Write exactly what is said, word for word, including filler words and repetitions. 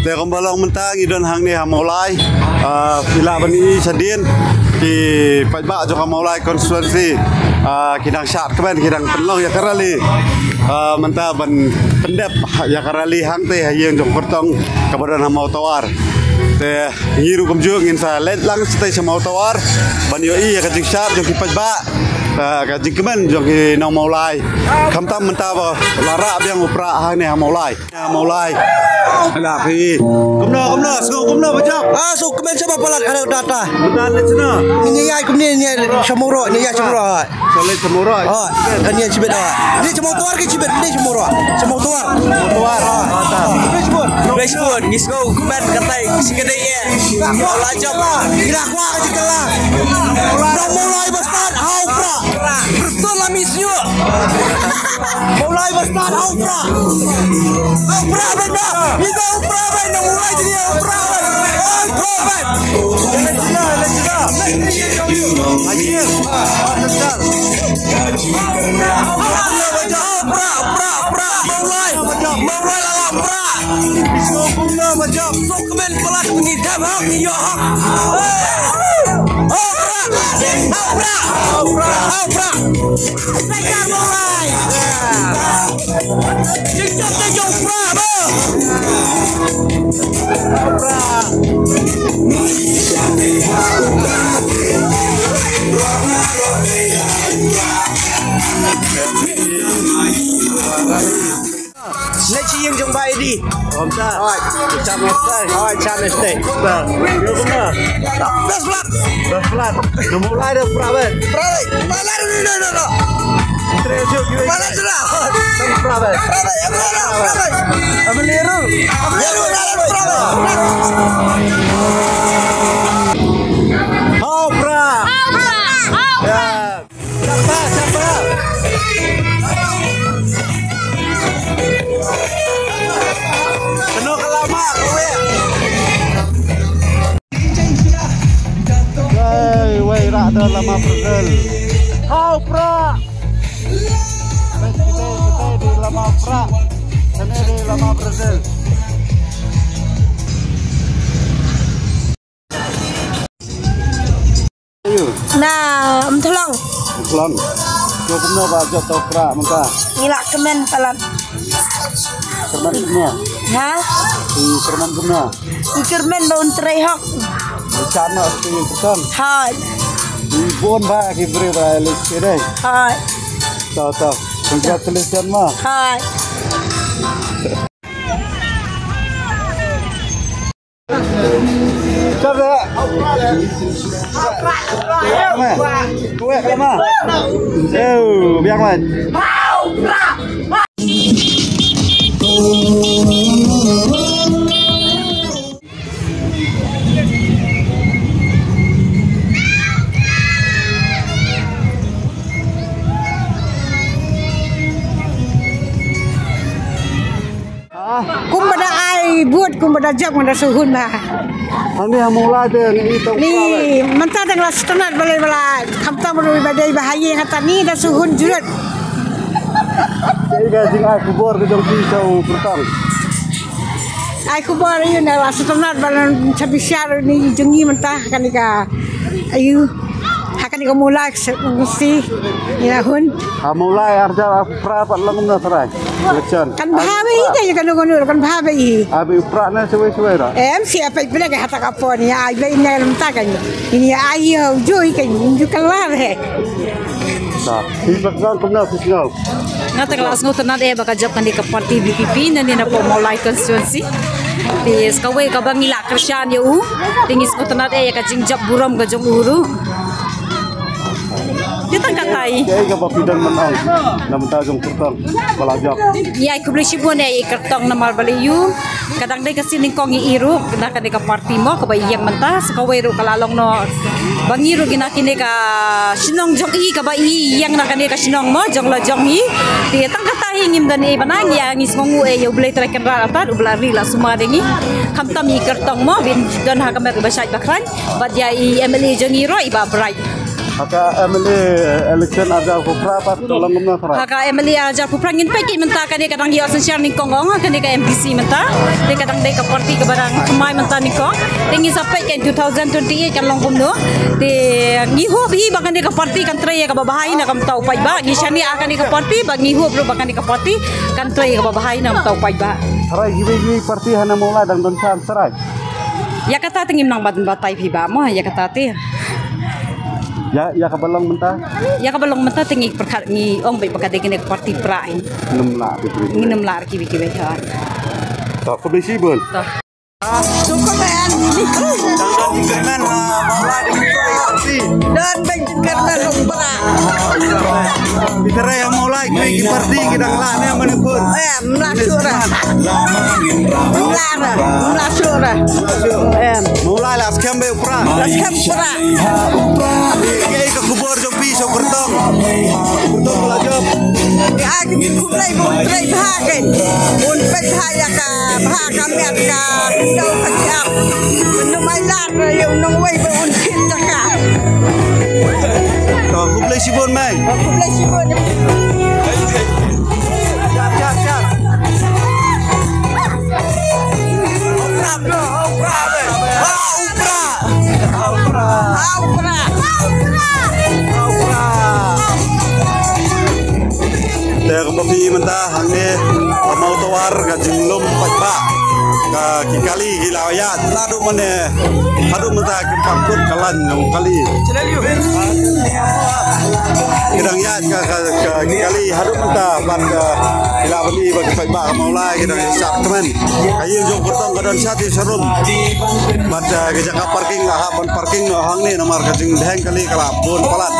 Te kumba long mynta ngi don hangne ha Mawlai. Ah, phi lah ban ïohi shadien ki paidbah jong ka Mawlai constituency, ah, ki dang shad kmen, ki dang pynlong ïa ka rally. Ah, mynta ban pyndep ïa ka rally hangtei ha ïing jong Kyrtong kaba don ha Mawtawar. Te ngi ruh kumjuh ngin sa leit lang shatei sha Mawtawar ban ïohi ïa ka jingshad jong ki paidbah, ah, ka jingkmen jong ki nong Mawlai. Khamtam mynta ba la rah biang u Prah hangne ha Mawlai. Mawlai. Ala phi. Kumno, kumno, sngew kumno ba jop? Ah, sngew kmen shaba palat ka data. Mynta leit shano? Ni ïa kumne ni ïa sha Mawroh, ni ïa sha Mawroh. Sa leit sha Mawroh. Oh, kan ïa shibit ah. Ni sha Mawtawar ki shibit, ni sha Mawroh. Sha Mawtawar. Mawtawar. Mawtawar. Ni shibit. Ni shibit, ni sngew kmen katai shi kadei ïa. La jop. Ila kwah ka jingkylla. Nong Mawlai ba stad, ha u Prah. Bristol la mi sngew. Mawlai ba stad, ha u Prah. Ha u Prah ban da. Ni da u Prah ban, nong Mawlai jingïa u Prah ban. Ha u Prah ban. Let's go, let's go. Ayo. Prah, Prah, Prah, Mawlai. Mawlai la la Prah. Sngewbha ba jop. Sngewkmen palat ngi dap hok ngi ïoh hok. Hok Prah. Hok Prah. Hok Prah. Hok Prah. Saikar Mawlai. Jingjop te jong Prah ba. Hok Prah. Leit sha ïing jong Bah Edi. Om ta. Hoi. Chan na stay. Hoi, chan na stay. Ba. Yo kumno? Best blood. Best blood. Nong Mawlai da Prah ban. Prah ban. Mawlai da, da, da, da. Tre shu ki. Mawlai da. Prah ban. Prah ban. Prah ban. Ameliru. Ameliru, Prah ban. Hau Prah. Hau Prah. Hau Prah. Ya. Siapa? Siapa? Kena ke lama, kawin. Wei, wei, rak dah lama Brazil. Hau Prah. Kita, kita di lama Prah. Kena di lama Brazil. Ayo. Na, Mthlong. Mthlong. Ko kumno ba jop to Prah mynta? Ngi la kmen palat. Kmen kumno? Ha? I kmen kumno? I kmen ba un trei hok. Chan na sti kutan. Hai. I bon ba ki bre ba le kire. Hai. To to. Congratulations ma. Hai. Biang lain. Kumba da ai bud, kumba da jop, kumba da suhun ba. Ani ha Mawlai te ni to. Ni mynta dang la stunat balai balai. Khamtam ruh ba dei ba haye ngata ni da suhun jurut. Te ga jing ai khubor ka jong ki to bertang. Ai khubor ïa na la stunat balai chabisar ni jong ni mynta kani ka. Ayu. Ha kani ka Mawlai si ïa hun. Ha Mawlai arjar Prah pat long na trai. Election. Kan bha ba i ka ïa kano kano kan bha ba i. Abi Prah na sewai sewai ra. Em si apa pula ka hata ka pon ïa ai ba i na lam ta kan. Ini ai ïa u joi kan ju kalar he. Sa. Hi bak bang kumna official. Nga ta kala sngew tynat eh ba ka jop kane ka party V P P na ne na po Mawlai constituency. Te skawei kaba ngi la kyrshan ïa u. Te ngi sngew tynat eh ïa ka jingjop burom ka jong u ruh. Te tang katai. Te ka ba pidon man ong. Na mynta jong Kyrtong ba la jop. Ïa khublei shibun eh i Kyrtong namar ba la ïoh. Ka dang dei ka sien nyngkong ïa i ruh na kane ka party mo kaba ïeng mynta, sa kawei ruh ka la long noh ba ngi ruh ki na kine ka shnong jong i kaba i ïeng na kane ka shnong mo jong la jong i. Te tang kata hi ngim don ei ba na ngi ïa ngi sngewnguh eh ïa U Blei Trai Kynrad artat u ba la ri la sumar ïa ngi. Khamtam i Kyrtong mo ba in don ha ka met ba shait ba khlaiñ bad ïa i M L A jong i ruh i Bah Bright. Ha ka M L A election arhajar arphew phra pat ka long kumno trai? Ha ka M L A arhajar arphew phra ngin peit mynta kane ka dang ïoh synshar nyngkong ong kane ka M D C mynta. Te ka dang dei ka party kaba dang thymmai mynta nyngkong. Te ngin sa peit ka two thousand twenty-eight kan long kumno. Te ngi hope hi ba kane ka party kan trei ïa kaba bha hi na ka bynta u paidbah. Ngi shaniah ha kane ka party bad ngi hope ruh ba kane ka party kan trei ïa kaba bha hi na ka bynta u paidbah. Trai kiwei kiwei party hana Mawlai dang don chance trai. Ïa kata te ngim nang ban batai phi ba mo ïa kata te. Ïa, ïa kaba long mynta. Ïa kaba long mynta te ngi pyrkhat ngi ong beit ba ka dei kane ka party pra hi. Ngim lah phi phi. Ngim lah kiwei kiwei ha. To, khublei shibun. To. Dang don jingkyrmen ha Mawlai dei ki party. Don beit jingkyrmen ha u pra. Ki trai ha Mawlai kiwei ki party ki dang lah ne Manipur. Em, lah shuh ra. Lah ra, lah shuh ra. Em. Mawlai la skhem beit u pra. La skhem pra. Kaei ka khubor jong phi sha u kyrtong? Kyrtong ba la jop. Ai, khublei ba un trei bha kein. Un peit bha ïa ka bha ka miat ka khyndew ka jop. Mynta mai lad ïa u nongwei ba un thied jaka. To, khublei shibun mei. Khublei shibun. Jap, jap, jap. Au pra, au pra, au pra. Au pra. Au pra. Au pra. Te kumba phi mynta hangne ha Mawtawar ka jinglum paidbah. Ka ki kali ki la ïaid naduh mynne haduh mynta kim pat kut ka lain jong kali. Ki dang ïaid ka, ka, ka ki kali haduh mynta bad ka ki la bani bad ki paidbah ka Mawlai ki dang ïaid sha kmen. Ka ïing jong u kyrtong ka don sha ti sharum. Bad, eh, ka jaka parking la hap ban parking noh hangne namar ka jingdheng kali ka la bun palat.